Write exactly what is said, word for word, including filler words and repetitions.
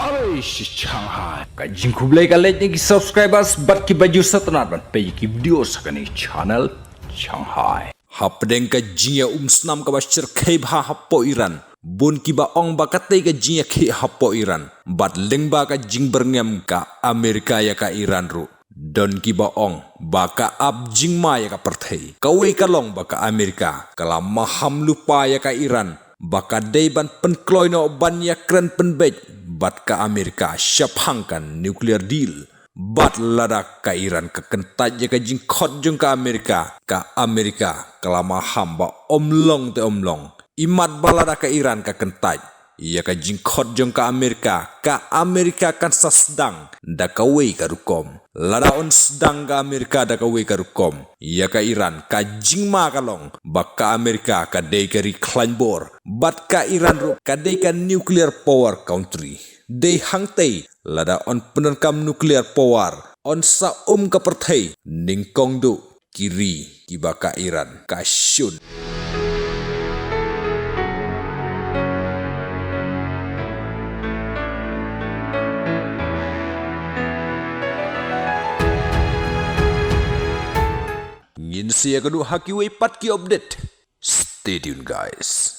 Alai shi Shanghai. Ka jingkhublei ka leit na ki subscribers bad ki ba ju sngewtynnat ban peit ki video sa kane channel Shanghai. Hapdeng ka jingïa um snam kaba shyrkhei bha hapoh Iran, bun ki ba ong ba katei ka jingïakhih hapoh Iran bad lyngba ka jingbyrngem ka Amerika ïa ka Iran ruh. Don ki ba ong ba ka ap jingma ïa ka pyrthei. Kawei ka long ba ka Amerika ka la maham lypa ïa ka Iran ba ka dei ban pynkloi noh ban ïakren pynbeit bad ka Amerika shaphang ka nuclear deal. Bad lada ka Iran ka kyntait ïa ka jingkhot jong ka Amerika, ka Amerika ka la maham ba ym long te ym long. Imat ba lada ka Iran ka kyntait ïa ka jingkhot jong ka Amerika, ka Amerika kan sa sdang da kawei ka rukom. Lada yn sdang ka Amerika da kawei ka rukom ïa ka Iran, ka jingma ka long ba ka Amerika ka dei ka ri khlaiñ bor bad ka Iran ruh ka dei ka nuclear power country. Dei hangtei lada yn pyndonkam nuclear power, yn sa um ka pyrthei nyngkong duh ki ri kiba ka Iran ka shun. Ngin sa ïakynduh ha kiwei pat ki update. Stay tuned, guys.